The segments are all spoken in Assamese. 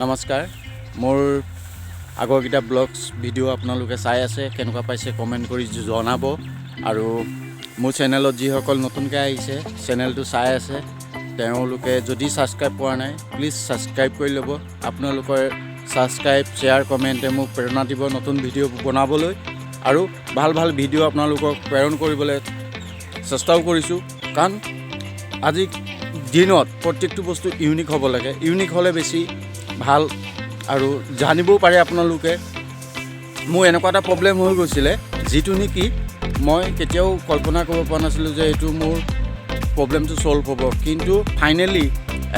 নমস্কাৰ। মোৰ আগৰকেইটা ব্লগছ ভিডিঅ' আপোনালোকে চাই আছে, কেনেকুৱা পাইছে কমেণ্ট কৰি জনাব। আৰু মোৰ চেনেলত যিসকল নতুনকৈ আহিছে, চেনেলটো চাই আছে, তেওঁলোকে যদি ছাবস্ক্ৰাইব কৰা নাই, প্লিজ ছাবস্ক্ৰাইব কৰি ল'ব। আপোনালোকৰ ছাবস্ক্ৰাইব, শ্বেয়াৰ, কমেণ্টে মোক প্ৰেৰণা দিব নতুন ভিডিঅ' বনাবলৈ আৰু ভাল ভাল ভিডিঅ' আপোনালোকক প্ৰেৰণ কৰিবলৈ চেষ্টাও কৰিছোঁ। কাৰণ আজি দিনত প্ৰত্যেকটো বস্তু ইউনিক হ'ব লাগে। ইউনিক হ'লে বেছি ভাল আৰু জানিবও পাৰে আপোনালোকে। মোৰ এনেকুৱা এটা প্ৰব্লেম হৈ গৈছিলে, যিটো নেকি মই কেতিয়াও কল্পনা কৰিব পৰা নাছিলোঁ যে এইটো মোৰ প্ৰব্লেমটো ছল্ভ হ'ব। কিন্তু ফাইনেলি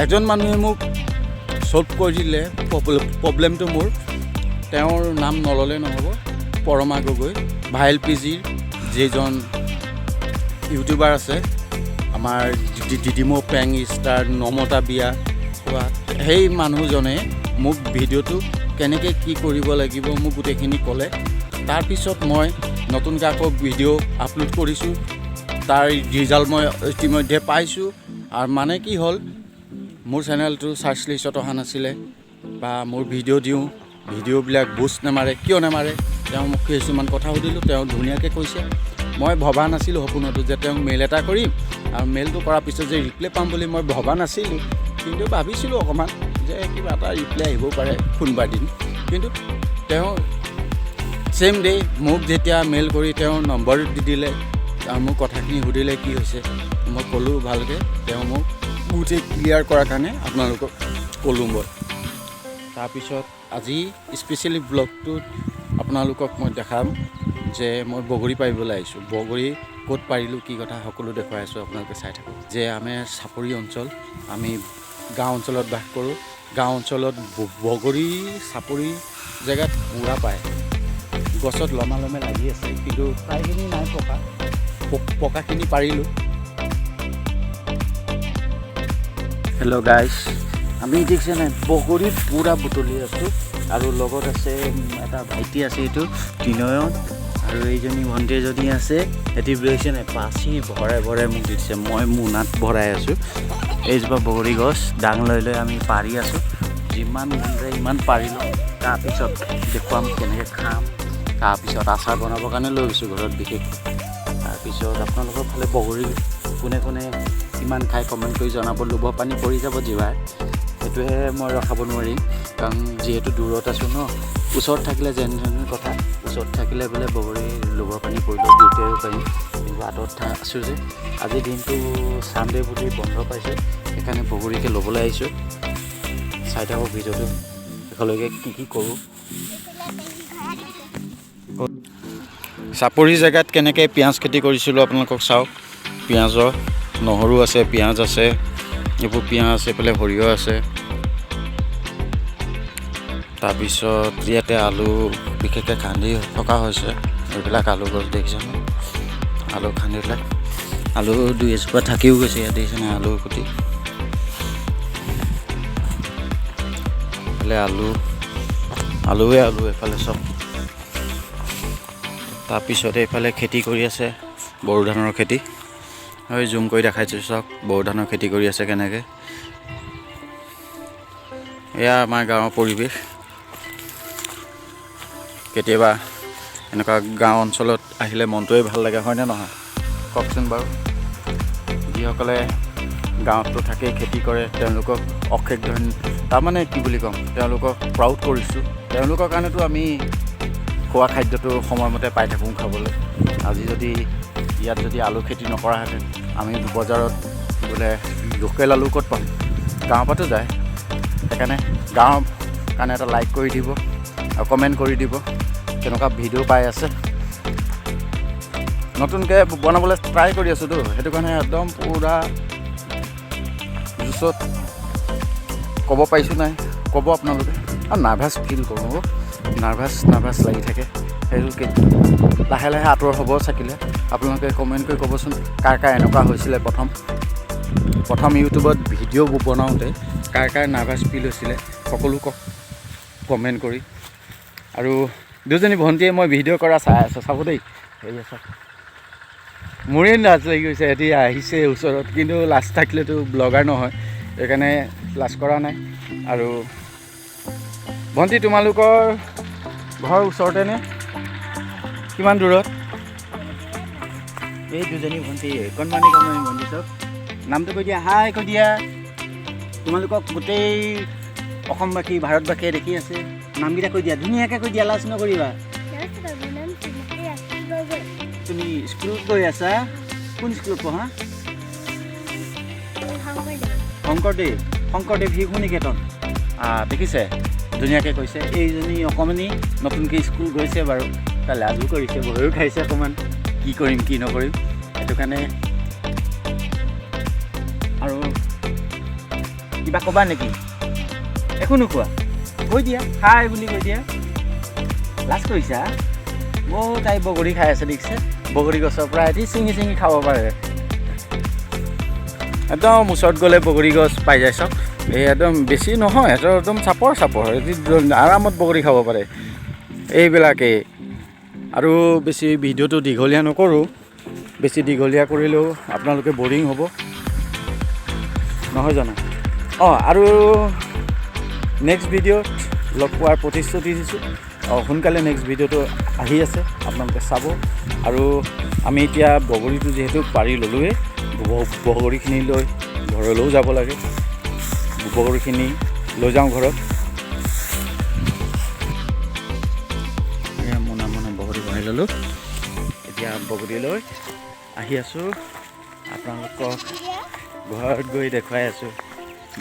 এজন মানুহে মোক ছল্ভ কৰি দিলে প্ৰব্লেমটো মোৰ। তেওঁৰ নাম নল'লে নহ'ব, পৰমা গগৈ, ভাইৰেল পিজিৰ যিজন ইউটিউবাৰ আছে, আমাৰ ডিডিমো পেং ষ্টাৰ নমতা বিয়া হোৱা সেই মানুহজনে মোক ভিডিঅ'টো কেনেকৈ কি কৰিব লাগিব মোক গোটেইখিনি ক'লে। তাৰপিছত মই নতুনকৈ আকৌ ভিডিঅ' আপলোড কৰিছোঁ। তাৰ ৰিজাল্ট মই ইতিমধ্যে পাইছোঁ। আৰু মানে কি হ'ল, মোৰ চেনেলটো চাৰ্চ লিষ্টত অহা নাছিলে বা মোৰ ভিডিঅ' দিওঁ, ভিডিঅ'বিলাক বুষ্ট নামাৰে। কিয় নামাৰে? তেওঁ মোক কিছুমান কথা সুধিলোঁ, তেওঁ ধুনীয়াকৈ কৈছে। মই ভবা নাছিলোঁ সপোনতো যে তেওঁক মেইল এটা কৰিম আৰু মেইলটো কৰাৰ পিছত যে ৰিপ্লাই পাম বুলি মই ভবা নাছিলোঁ। কিন্তু ভাবিছিলোঁ অকণমান যে কিবা এটা ৰিপ্লাই আহিবও পাৰে কোনোবা দিন। কিন্তু তেওঁ ছেইম ডে মোক যেতিয়া মেইল কৰি তেওঁৰ নম্বৰ দি দিলে আৰু মোক কথাখিনি সুধিলে কি হৈছে, মই ক'লোঁ ভালকৈ। তেওঁ মোক গোটেই ক্লিয়াৰ কৰাৰ কাৰণে আপোনালোকক ক'লোঁ মই। তাৰপিছত আজি স্পেচিয়েলি ব্লগটোত আপোনালোকক মই দেখাম যে মই বগৰী পাৰিবলৈ আহিছোঁ। বগৰী ক'ত পাৰিলোঁ, কি কথা, সকলো দেখুৱাই আছোঁ। আপোনালোকে চাই থাকক যে আমি চাপৰি অঞ্চল, আমি গাঁও অঞ্চলত বাস কৰোঁ। গাঁও অঞ্চলত বগৰী চাপৰি জেগাত পূৰা পায়। গছত লমা লমে লাগি আছে, কিন্তু প্ৰায়খিনি নাই পকা। পকাখিনি পাৰিলোঁ। হেল্ল' গাইছ, আমি দেখিছে নাই, বগৰী পূৰা বুটলি আছোঁ। আৰু লগত আছে এটা ভাইটি আছে, এইটো তিনয়ন, আৰু এইজনী ভণ্টি এজনী আছে। সিহঁতি দেখিছে নাই, পাচি ভৰাই ভৰাই মোক দি দিছে। মই মোনাত ভৰাই আছোঁ। এইজোপা বগৰী গছ, দাং লৈ লৈ আমি পাৰি আছোঁ। যিমান মন যায় ইমান পাৰিলোঁ। তাৰপিছত দেখুৱাম কেনেকৈ খাম। তাৰপিছত আচাৰ বনাবৰ কাৰণে লৈ গৈছোঁ ঘৰত বিশেষকৈ। তাৰপিছত আপোনালোকৰ ফালে বগৰী কোনে কোনে কিমান খাই, কমেণ্ট কৰি জনাব। লোভৰ পানী পৰি যাব জিভাৰ, সেইটোহে মই ৰখাব নোৱাৰিম। কাৰণ যিহেতু দূৰত আছোঁ ন, ওচৰত থাকিলে যেন তেন কথা, ওচৰত থাকিলে বোলে বগৰী লোভৰ পানী পৰিলেও জুতিয়াব পাৰিম। কিন্তু আঁতৰত আছোঁ যে, আজি দিনটো ছানডে বুলি বন্ধ পাইছোঁ, সেইকাৰণে বগৰীকে ল'বলৈ আহিছোঁ। চাই থাকক ভিডিঅ'টো শেষলৈকে, কি কি কৰোঁ। চাপৰি জেগাত কেনেকৈ পিঁয়াজ খেতি কৰিছিলোঁ আপোনালোকক চাওক। পিঁয়াজৰ নহৰু আছে, পিঁয়াজ আছে, এইবোৰ পিঁয়াজ, এইফালে সৰিয়হ আছে। তাৰপিছত ইয়াতে আলু বিশেষকৈ খান্দি থকা হৈছে। এইবিলাক আলু গছ দেখিছেনে? আলু খান্দিলে আলু দুই এজোপা থাকিও গৈছে ইয়াত। দেখিছেনে আলু গুটি? এইফালে আলু, আলুৱে আলু এইফালে চব। তাৰপিছতে এইফালে খেতি কৰি আছে, বড়ো ধানৰ খেতি হয়। জুম কৰি দেখাইছোঁ, চাওক, বড়ো ধানৰ খেতি কৰি আছে কেনেকৈ। এয়া আমাৰ গাঁৱৰ পৰিৱেশ। কেতিয়াবা এনেকুৱা গাঁও অঞ্চলত আহিলে মনটোৱে ভাল লাগে, হয়নে নহয় কওকচোন বাৰু? যিসকলে গাঁৱততো থাকেই, খেতি কৰে, তেওঁলোকক অশেষ ধন্য, তাৰমানে কি বুলি ক'ম, তেওঁলোকক প্ৰাউড কৰিছোঁ। তেওঁলোকৰ কাৰণেতো আমি খোৱা খাদ্যটো সময়মতে পাই থাকোঁ খাবলৈ। আজি যদি ইয়াত যদি আলু খেতি নকৰাহেঁতেন, আমি বজাৰত বোলে লোকেল আলু ক'ত পাম? গাঁৱৰ পৰাতো যায়। সেইকাৰণে গাঁৱৰ কাৰণে এটা লাইক কৰি দিব আৰু কমেণ্ট কৰি দিব কেনেকুৱা ভিডিঅ' পাই আছে। নতুনকৈ বনাবলৈ ট্ৰাই কৰি আছোঁতো, সেইটো কাৰণে একদম পূৰা জুচত ক'ব পাৰিছোঁ নাই ক'ব আপোনালোকে। আৰু নাৰ্ভাছ ফিল কৰোঁ, নাৰ্ভাছ নাৰ্ভাছ লাগি থাকে। সেইটো লাহে লাহে আঁতৰ হ'ব চাকিলে। আপোনালোকে কমেণ্ট কৰি ক'বচোন, কাৰ কাৰ এনেকুৱা হৈছিলে প্ৰথম প্ৰথম ইউটিউবত ভিডিঅ' বনাওঁতে কাৰ কাৰ নাৰ্ভাছ ফিল হৈছিলে, সকলো কওক কমেণ্ট কৰি। আৰু দুজনী ভণ্টিয়ে মই ভিডিঅ' কৰা চাই আছে, চাব দেই। হেৰি চাওক, মোৰেই লাজ লাগি গৈছে। সিহঁতি আহিছে ওচৰত, কিন্তু লাজ থাকিলেতো ব্লগাৰ নহয়, সেইকাৰণে লাজ কৰা নাই। আৰু ভণ্টি, তোমালোকৰ ঘৰ ওচৰতে নে? কিমান দূৰত? এই দুজনী ভণ্টি, কণমানি কণমানি ভণ্টি চব। নামটো কৈ দিয়া, হাই কৈ দিয়া। তোমালোকক গোটেই অসমবাসী, ভাৰতবাসীয়ে দেখি আছে। নামকেইটা কৈ দিয়া, ধুনীয়াকৈ কৈ দিয়া, লাজ নকৰিবা। নমস্কাৰ, মোৰ নাম শ্ৰীমতী ৰাখি গগৈ। তুমি স্কুলত গৈ আছা? কোন স্কুলত পঢ়া? শংকৰদেৱ। শংকৰদেৱ, শংকৰদেৱ শিশু নিকেতন। দেখিছে, ধুনীয়াকৈ কৈছে। এইজনী অকণমানি নতুনকৈ স্কুল গৈছে বাৰু, তাই লাজো কৰিছে, ভয়ো খাইছে অকণমান, কি কৰিম কি নকৰিম, সেইটো কাৰণে। আৰু কিবা ক'বা নেকি? একো নোকোৱা? কৈ দিয়া, হাই বুলি কৈ দিয়া। লাজ কৰিছা? তাই বগৰী খাই আছে, দেখিছে? বগৰী গছৰ পৰা এটি ছিঙি ছিঙি খাব পাৰে। একদম ওচৰত গ'লে বগৰী গছ পাই যায় চাওক। এই একদম বেছি নহয়, সিহঁতৰ একদম চাপৰ চাপৰ, সিহঁতি আৰামত বগৰী খাব পাৰে এইবিলাকেই। আৰু বেছি ভিডিঅ'টো দীঘলীয়া নকৰোঁ, বেছি দীঘলীয়া কৰিলেও আপোনালোকে বৰিং হ'ব, নহয় জানো? আৰু নেক্সট ভিডিঅ'ত লগ পোৱাৰ প্ৰতিশ্ৰুতি দিছোঁ। সোনকালে নেক্সট ভিডিঅ'টো আহি আছে, আপোনালোকে চাব। আৰু আমি এতিয়া বগৰীটো যিহেতু পাৰি ল'লোৱেই, বগৰীখিনি লৈ ঘৰলৈও যাব লাগে। বগৰীখিনি লৈ যাওঁ ঘৰত। এয়া মোনা মোনা বগৰী ভৰাই ল'লোঁ, এতিয়া বগৰী লৈ আহি আছোঁ। আপোনালোকক ঘৰত গৈ দেখুৱাই আছোঁ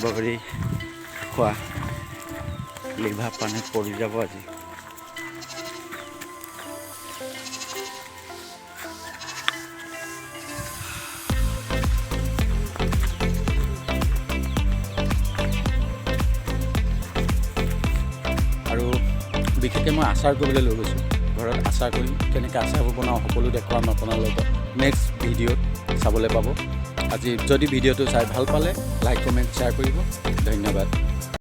বগৰী খোৱা। লিভা পানীত পৰি যাব আজি। আৰু বিশেষকৈ মই আচাৰ কৰিবলৈ লৈ গৈছোঁ, ঘৰত আচাৰ কৰিম, কেনেকৈ আচাৰবোৰ বনাওঁ সকলো দেখুৱাম আপোনালোকক নেক্সট ভিডিঅ'ত চাবলৈ পাব। আজি যদি ভিডিঅ'টো চাই ভাল পালে লাইক, কমেণ্ট, শ্বেয়াৰ কৰিব। ধন্যবাদ।